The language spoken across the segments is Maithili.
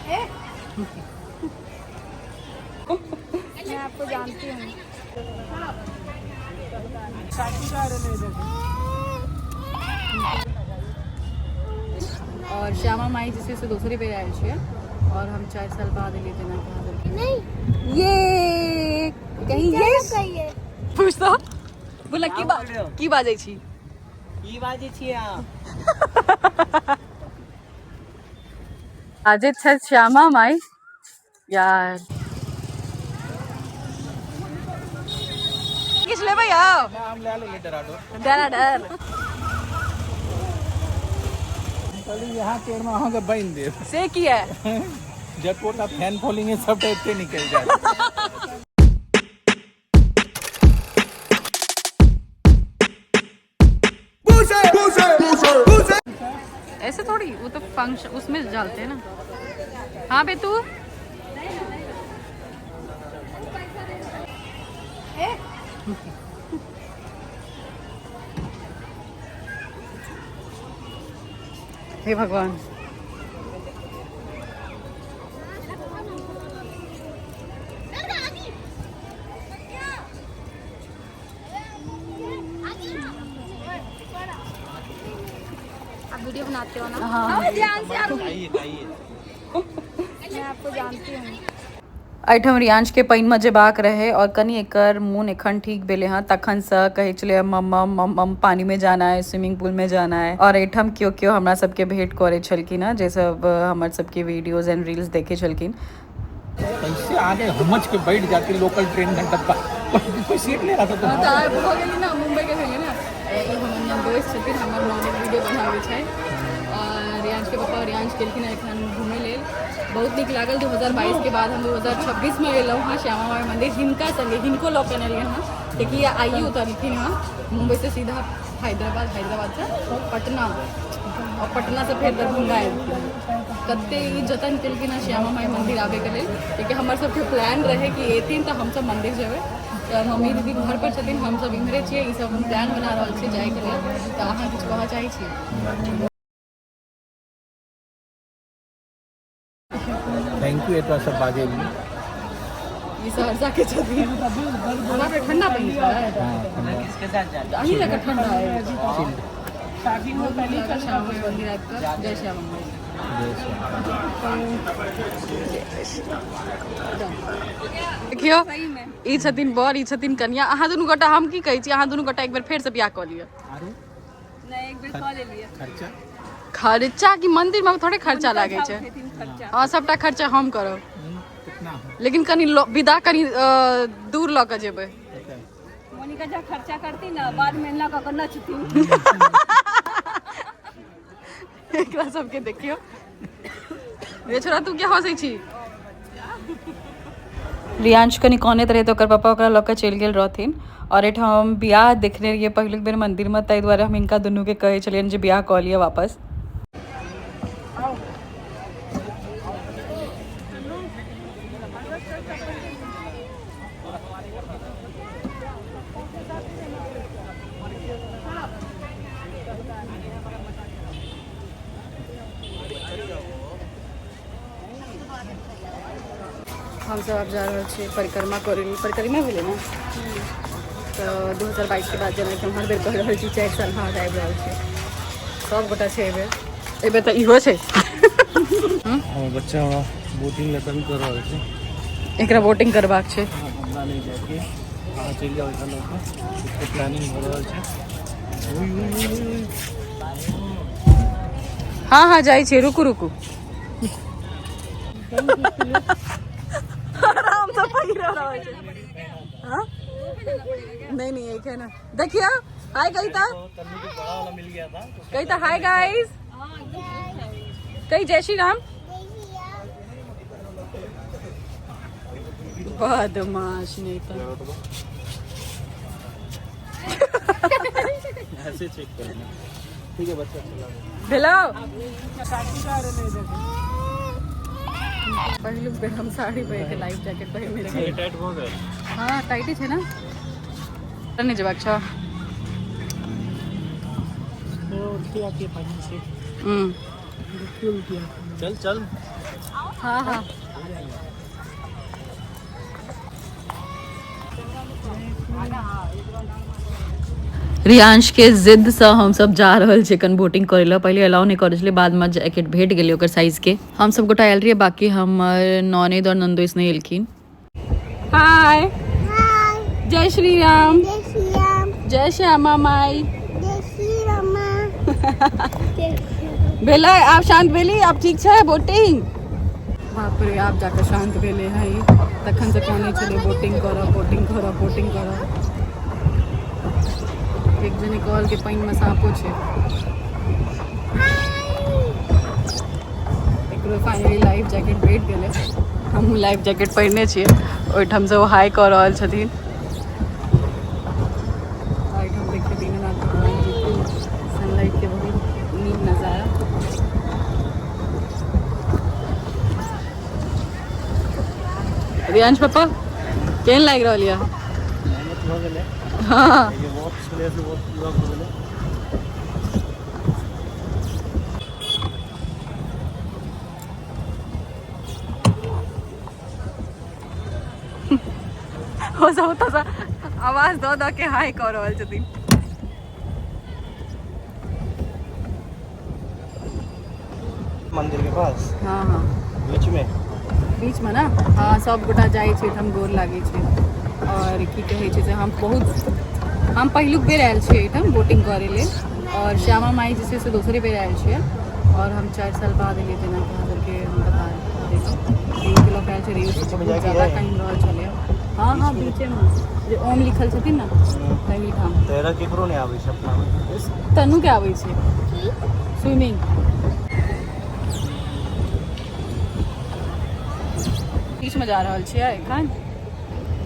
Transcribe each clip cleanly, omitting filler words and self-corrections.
मैं आपको जानती हूँ। और श्यामा माई जे छै से दोसरे बेर आयल छियै और हम 4 साल बाद एलियै जेनाकि अहाँ सबके। नहीं। ये कहीं ये कहिए। पूछ तो बोला की बा की बाजै छी? की बाजै छियै अहाँ? बाजैत छथि श्यामा माई यार। किछु लेबै आउ? हम लए लेलियै डराडोर। डराडर। कहली यहाँ पेड़ में अहाँके बान्हि देब। से किया? जतोटा फैन फॉलोइंग है सबटा एते निकलि जायत। ऐसे थोड़ी, वो तो फंक्शन उसमें डालते हैं ना। हाँ बे तू हे भगवान। आप वीडियो बनाते हो ना? हाँ। ध्यान से आप। आइए आइए। मैं आपको जानती हूँ। एहिठाम रियांशके पानिमे जेबाक रहे और कनि एकर मोन एखन ठीक भेलै हँ, तखनसँ कहै छलै मम्मा मम्मा पानीमे जाना है, स्विमिंग पूल में जाना है। और एहिठाम केओ केओ हमरा सबके भेंट करै छलखिन हँ, जे सब हमर सबके वीडियोज एंड रील्स देखै छलखिन। कैसे आगे हमच के बैठ जाती लोकल ट्रेन में डब्बा, कोई सीट ले रहा था तो। भऽ गेली ना मुम्बईके भेलै ना। ई हमर दोस्त छथिन, हमर ब्लॉग वीडियो बनाबै छै। और रियांशके पप्पा रियांश गेलखिन हँ एखन घुमै लेल। बहुत नीक लागल। 2022 के बाद हम 2026 में एलहुँ हँ श्यामा माई मंदिर हिनका संगे, हिनको लऽ के एलियनि हँ, कियाकि आइए उतरलखिन हँ मुम्बईसँ सीधा हैदराबाद, हैदराबादसँ पटना और पटनासँ फेर दरभंगा एलखिन। कते ई जतन केलखिन हँ श्यामा माई मंदिर आबैके लेल, कियाकि हमर सबके प्लान रहै कि एथिन तऽ हमसब मंदिर जेबै। तऽ मम्मी दीदी घर पर छथिन, हमसब इम्हरे छियै, ई सब हम प्लान बना रहल छियै जाइके लेल। तऽ अहाँ किछु कहऽ चाहै छी? Thank you एतबा सब बाजै लेल। ई सहरसा के छथिन। बाप रे, ठंडा पानि छै। अहीं लग ठंडा है। श्यामा माई मंदिर आबि कऽ। जय श्यामा माई। देखियौ, ई छथिन बर, ई छथिन कनिया। अहाँ दुनू गोटा, हम की कहै छी, अहाँ दुनू गोटा एक बेर फेर से बियाह कऽ लिअ। आरो नहीं, एक बेर कऽ लेलियै। खर्चा? खर्चा की, मंदिर में थोड़े खर्चा लागै छै। खर्चा। हाँ, सबटा खर्चा हम करब। कितना? लेकिन कनि विदा कनि दूर लऽ कऽ जेबै। मोनिका जा खर्चा करती ना, बाद में ना कऽ नचती। एकरा सबके देखियौ। रे छोरा, तू क्या हंसै छी? रियांश कनि कानैत रहै तऽ ओकर पापा ओकरा लऽ कऽ चलि गेल रहथिन। और एहिठाम बियाह देखने रहियै पहिलुक बेर मंदिरमे, ताहि दुआरे हम हिनका दुनूके कहै छलियनि जे बियाह कऽ लिअ वापस। हमसब आब जा रहल छियै परिक्रमा करै लेल। परिक्रमा भेलै ने? तऽ 2022 के बाद, जेनाकि हम हर बेर कहि रहल छी, 4 साल बाद आबि रहल छी। सब गोटा छै एहिबेर। एहिबेर तऽ इहो छै। हमर बच्चा हमरा बोटिंग लए तंग कर रहल छै। एकरा बोटिंग करबाक छै। हमरा नहि जाइके, अहाँ चलि जाउ एखन लऽ कऽ। किछुके प्लानिंग भऽ रहल छै। ओइ, ओइ, ओइ, ओइ, ओइ। हाँ हाँ, जाइ छियै, रुकू रुकू। आराम से पहिर रहल छै। हाँ? नहीं नहीं, एक है ना। देखियो, हाय कहिता। तन्नू को बड़ा वाला मिल गया था तो। कहिता हाय गाइस, कही जय श्री राम। बदमाश नहीं तो। ऐसे चेक करना। ठीक है बच्चा, चला। भेलो। पहिलुक बेर हम साड़ी पहिर के लाइफ जैकेट पहिरने रहियै। टाइट भऽ गेल। हाँ, टाइटे छै ने। नहि जेबाक छौ? उल्टी आती है पानी से। हम्म। उल्टी आती है। चल चल। हाँ हाँ। रियांश के जिद से हम सब जा रहल छियै एखन बोटिंग करै लए। पहिले अलाउ नहि करै छलै, बादमे जैकेट भेट गेलै ओकर साइज के। हम सब गोटा आयल रहियै, बाकी हमर ननैद और ननदोइस नहि एलखिन। हाय, जय श्री राम, जय श्यामा माई। भेलै आब शान्त भेली? आब ठीक छै बोटिंग? बाप रे, आब जाकऽ शान्त भेलै है। तखन से कहने छलै बोटिंग करब, बोटिंग करब, बोटिंग करब। एक जने कहल के पानिमे साँपो छै। एकरो फाइनली लाइफ जैकेट भेट गेलै। हमहूँ लाइफ जैकेट पहिरने छियै। ओहिठामसँ ओ हाई कऽ रहल छथिन। एहिठाम देखियौ दीनानाथ भगवान जीके सनलाइटके बहुत नीक नजारा। रियांश पापा, केहन लागि रहल यऽ? मेहनत भऽ गेलै। हँ। ये बहुत छलै से बहुत पूरा भऽ गेलै। ओ सब ओतऽसँ आवाज दऽ दऽ के हाई कऽ रहल छथिन। मंदिर के पास। हाँ हाँ। बीच में। बीच में ना। हाँ, सब गोटा जाइ छै एहिठाम, गोर लागै छै। और की कहै छै से हम बहुत हम पहिलुक बेर आयल छियै एहिठाम बोटिंग करै लेल, और श्यामा माई जे छै से दोसरे बेर आयल छियै, और हम 4 साल बाद एलियै। जेनाकि अहाँ सबके हम बता देलहुँ, रियू के लऽ कऽ आयल छै। रियू बीचमे बहुत जाके ज्यादा है? कानि रहल छलै। हाँ हाँ, बीचेमे जे ओम लिखल छथिन ने, तहीठाम। तैरऽ केकरो नहि आबै छै अपना मे। तनूके आबै छै स्विमिंग। बीचमे जा रहल छियै एखन।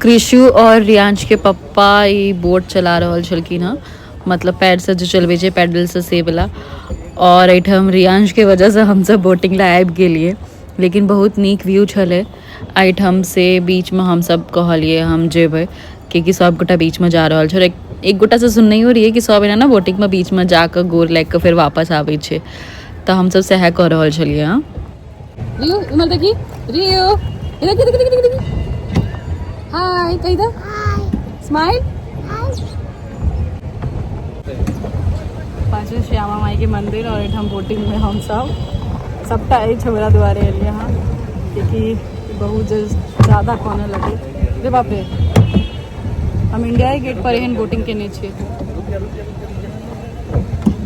कृषु और रियांश के पप्पा ई बोट चला रहल छलखिन हँ, मतलब पैरसँ जे चलबै छै पैडलसँ से वला। और एहिठाम रियांश के वजहसँ हमसब बोटिंग लए आबि गेलियै, लेकिन बहुत नीक व्यू छलै एहिठाम से। बीचमे हमसब कहलियै हम जेबै, कियाकि सबगोटा बीचमे जा रहल छै। और एक गोटासँ सुननैयो रहियै कि सब एना ने बोटिंगमे बीचमे जाकऽ गोर लागि कऽ फेर वापस आबै छै, तऽ हमसब सएह कऽ रहल छलियै हँ। रियू, इम्हर देखी। रियू, इधर देखी, देखी, देखी, देखी। हाय कही दे, स्माइल। पाँचो श्यामा माई के मंदिर और एहिठाम बोटिंग में हम सब सबटा एहि छौड़ा दुआरे एलियै हँ, कियाकि बहुत ज्यादा कानऽ लगलै। रे बाप रे, हम इंडिया गेट पर एहन बोटिंग केने छियै,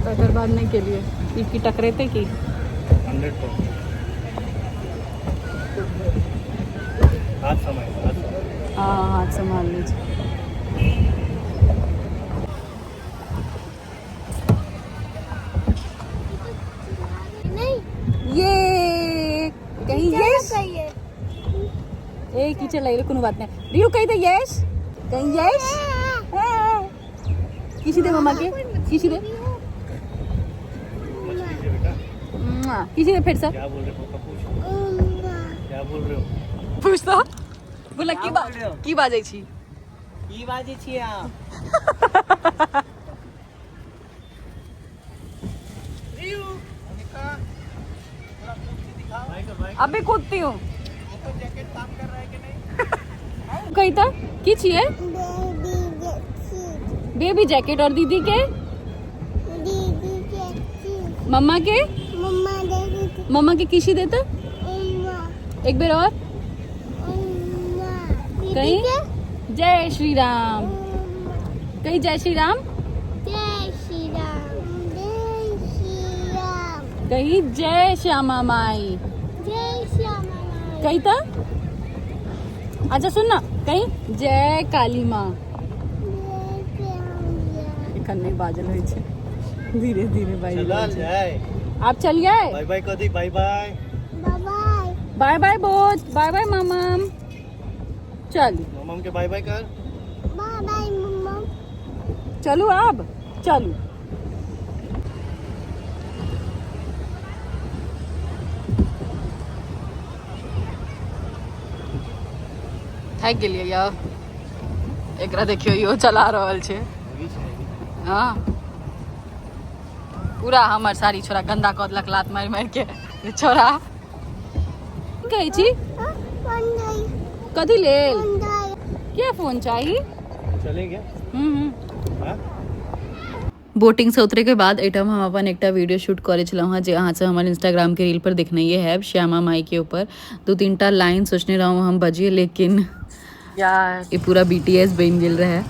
तकर बाद नहि केलियै। ई की टकरेतै की? 100%। हाथ समय, हाथ समय। हाँ, हाथ संभाल लै छै। ये कहीं यस ए कीचड़ लग कोनो बात नहीं। रियू, कही दे यस, कहीं यस। किसी दे मम्मा के, किसी दे। मछली से बेटा। किसी दे फिर से। क्या बोल रहे हो पापा? पूछ, क्या बोल रहे हो? पूछ तो, बोला की बा की बाजै छी? की बाजै छी अहाँ? अभी कूदती हूँ। कही था की छियै? Baby jacket. और दीदी के, मम्मा के, मम्मा के किसी देता एक बेर और कहीं जय श्री राम कहीं, जय श्री राम कहीं, जय श्यामा माई कहीं था। अच्छा सुन ना, कहीं जय काली माँ। एखन नहि बाजल होइ छै, धीरे धीरे बाजि चलल रहल छै। जाय। आप चलिए। बाय बाय कह दी, बाय बाय। बाय बाय बोल, बाय बाय मामा, चल। मम्मा के बाय बाय कर। चलू अब, चलू। थाकि गेलियै यऽ। एकरा देखियौ, इहो चला रहल छै। हाँ, पूरा हमर साड़ी छोरा गंदा कऽ देलक लात मारि मारि के। छोरा कहै छी? कथी लेल? किया फोन चाही? चलेंगे। हम्म। हाँ? बोटिंग से उतरे के बाद एहिठाम हम अपन एकटा वीडियो शूट करै छलहुँ हँ, जे अहाँ सब हमर इंस्टाग्राम के रील पर देखनैये हैब। श्यामा माई के ऊपर 2-3 टा लाइन सोचने रहूँ हम बजिए, लेकिन यार, ई पूरा बीटीएस बनि गेल रहे।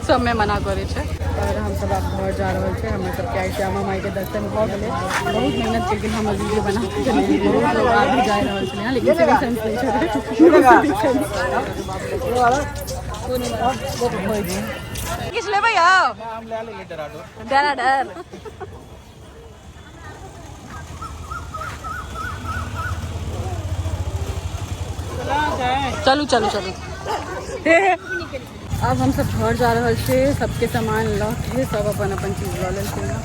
सबमे मना करै छै। आओर हमसब आब घर जा रहल छै। हमर सबके आइ श्यामा माईके दर्शन भऽ गेलै। बहुत मेहनत केलखिन हमर वीडियो बना के लेल। बहुत लोग आबि जा रहल छलै हँ, लेकिन सिविक सेंस नहि छलै। सिविक सेंस किछु लेबै यौ? हम ले लेंगे डराडोर। डरा डर। चलू चलू चलू। आब हमसब घर जा रहल छियै सबके सामान लऽ के। सब अपन अपन चीज लऽ लेलखिन हँ।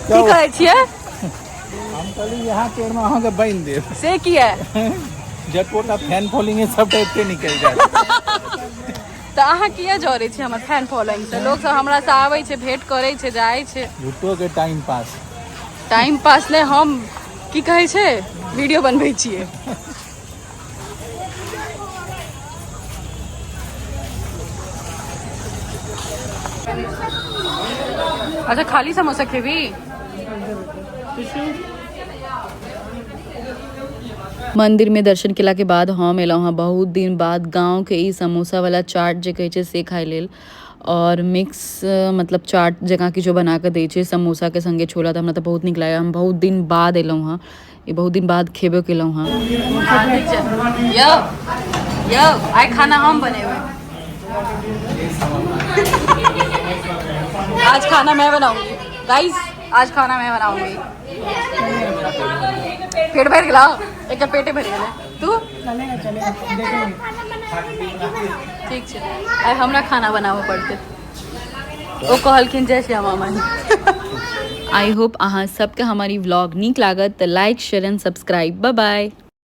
की कहै छियै? हम कहली यहाँ पेड़ में अहाँके बान्हि देब। से किया? जतोटा फैन फॉलोइंग है, सबटा एते निकलि जायत। तऽ अहाँ किया जरै छी हमर फैन फॉलोइंग से? लोग सब हमरा से आबै छै, भेंट करै छै, जाइ छै। झूठो के टाइम पास। टाइम पास नहि, हम की कहै छै, वीडियो बनबै छियै। अच्छा, खाली समोसा खेबी? मंदिर में दर्शन केला के बाद हम एलहुँ हँ बहुत दिन बाद गाँव के ई समोसा वाला चाट जे कहै छै, से खाय लेल। और मिक्स मतलब चाट जकाँ किछो बना कऽ दै छै समोसा के संगे छोला। तऽ हमरा तऽ बहुत नीक लागल। हम बहुत दिन बाद एलहुँ हँ, ई बहुत दिन बाद खेबो केलहुँ हँ। हाँ, ठीक छै। यौ यौ, आइ खाना हम बनेबै। आज खाना मैं बनाऊंगी गाइस, आज खाना मैं बनाऊंगी। पेट भरि गेला? एकर पेटे भरि गेलै। तू ठीक छै? आइ हमरा खाना बनाबऽ पड़तै। ओ कहलखिन जय श्यामा माई। I hope अहाँ सबके हमर ई व्लॉग नीक लागत, तऽ like, share and subscribe. Bye bye.